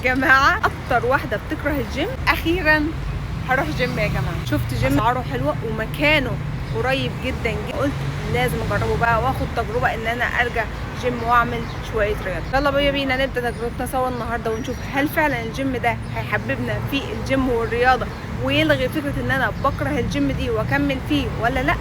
جماعة، اكتر واحدة بتكره الجيم، اخيرا هروح جيم يا جماعة. شفت جيم اسعاره حلوة ومكانه قريب جدا جدا، قلت لازم اجربه بقى واخد تجربة ان انا ارجع جيم واعمل شوية رياضة. يلا بينا نبدأ تجربتنا سوا النهاردة ونشوف هل فعلا الجيم ده هيحببنا في الجيم والرياضة ويلغي فكرة ان انا بكره الجيم دي واكمل فيه ولا لأ.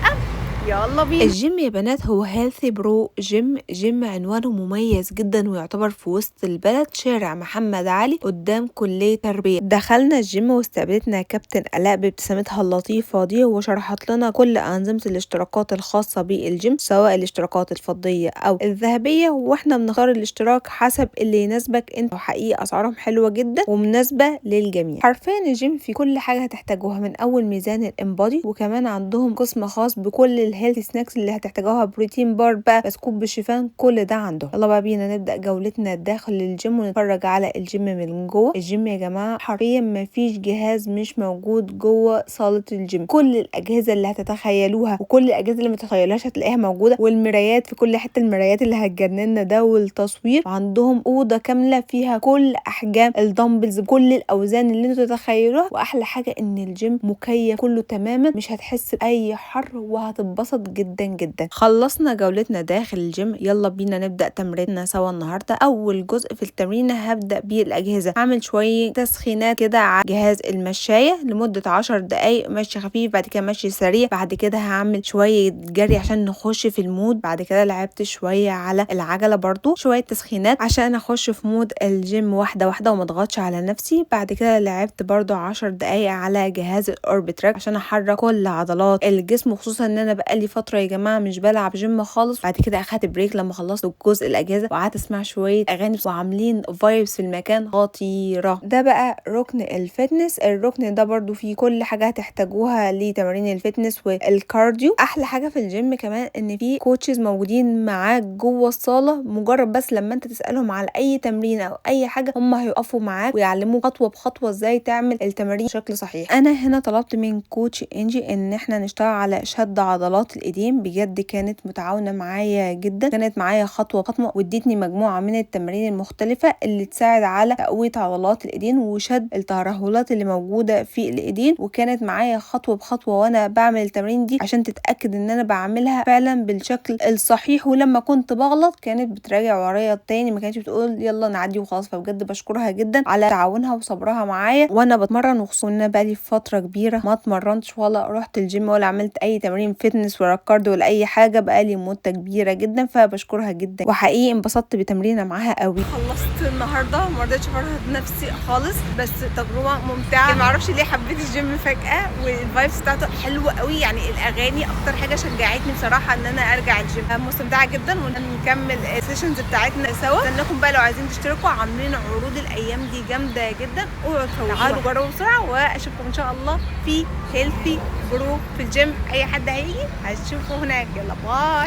يلا بينا. الجيم يا بنات هو Healthy Pro Gym. جيم عنوانه مميز جدا ويعتبر في وسط البلد، شارع محمد علي قدام كلية تربية. دخلنا الجيم واستقبلتنا كابتن آلاء بابتسامتها اللطيفة دي وشرحت لنا كل أنظمة الاشتراكات الخاصة بالجيم، سواء الاشتراكات الفضية أو الذهبية، واحنا بنختار الاشتراك حسب اللي يناسبك انت. وحقيقة أسعارهم حلوة جدا ومناسبة للجميع. حرفيا الجيم في كل حاجة هتحتاجوها، من أول ميزان ال InBody، وكمان عندهم قسم خاص بكل ال healthy snacks اللي هتحتاجوها، protein bar بقى، بسكوت بالشوفان، كل ده عندهم. يلا بقى بينا نبدأ جولتنا داخل الجيم ونتفرج على الجيم من جوه. الجيم يا جماعة حرفيا ما فيش جهاز مش موجود جوه صالة الجيم، كل الأجهزة اللي هتتخيلوها وكل الأجهزة اللي ما تتخيلوهاش هتلاقيها موجودة، والمرايات في كل حتة، المرايات اللي هتجننا ده، والتصوير. وعندهم أوضة كاملة فيها كل أحجام ال dumbbells بكل الأوزان اللي انتوا تتخيلوها. وأحلى حاجة إن الجيم مكيف كله تماما، مش هتحس بأي حر وهتتبسط جدا جدا. خلصنا جولتنا داخل الجيم، يلا بينا نبدأ تمريننا سوا النهارده. اول جزء في التمرين هبدأ بيه الأجهزة. هعمل شوية تسخينات كده على جهاز المشاية لمدة 10 دقايق، مشي خفيف بعد كده مشي سريع، بعد كده هعمل شوية جري عشان نخش في ال mood. بعد كده لعبت شوية على العجلة برضو، شوية تسخينات عشان اخش في mood الجيم واحدة واحدة وما اضغطش على نفسي. بعد كده لعبت برضو 10 دقايق على جهاز ال orbitrek عشان احرك كل عضلات الجسم، وخصوصا ان انا بقالي فترة يا جماعة مش بلعب جيم خالص. بعد كده اخدت break لما خلصت جزء الاجهزة وقعدت اسمع شوية اغاني، وعاملين vibes في المكان خطيرة. ده بقى ركن ال fitness، الركن ده برضو فيه كل حاجة هتحتاجوها لتمارين ال fitness وال cardio. احلى حاجة في الجيم كمان ان في coaches موجودين معاك جوه الصاله، مجرد بس لما انت تسالهم على اي تمرين او اي حاجة هم هيقفوا معاك ويعلموك خطوة بخطوة ازاي تعمل التمارين بشكل صحيح. انا هنا طلبت من coach انجي ان احنا نشتغل على شد عضلات الايدين، بجد كانت متعاونة معايا جدا، كانت معايا خطوة خطوة وادتني مجموعة من التمارين المختلفة اللي تساعد على تقوية عضلات الايدين وشد الترهلات اللي موجودة في الايدين، وكانت معايا خطوة بخطوة وانا بعمل التمارين دي عشان تتاكد ان انا بعملها فعلا بالشكل الصحيح، ولما كنت بغلط كانت بتراجع ورايا تاني، ما كانتش بتقول يلا نعدي وخلاص. فبجد بشكرها جدا على تعاونها وصبرها معايا وانا بتمرن، وخصوصا ان انا بقالي فترة كبيرة ما اتمرنتش ولا رحت الجيم ولا عملت اي تمارين fitness ولا cardio ولا اي حاجة، بقالي مده كبيرة جدا، فبشكرها جدا وحقيقي انبسطت بتمرينه معاها قوي. خلصت النهارده ما رضيتش افرهد نفسي خالص، بس تجربه ممتعة. ما اعرفش ليه حبيت الجيم فجاة، وال vibes بتاعته حلوة قوي، يعني الاغاني اكتر حاجة شجعتني بصراحة ان انا ارجع الجيم. مستمتعه جدا ونكمل ال sessions بتاعتنا سوا. استناكم بقى لو عايزين تشتركوا، عاملين عروض الايام دي جامدة جدا، اوعوا تفوتوها. تعالوا جربوا بسرعة، واشوفكم ان شاء الله في Healthy Pro في الجيم. اي حد هيجي هتشوفه هناك. يلا bye.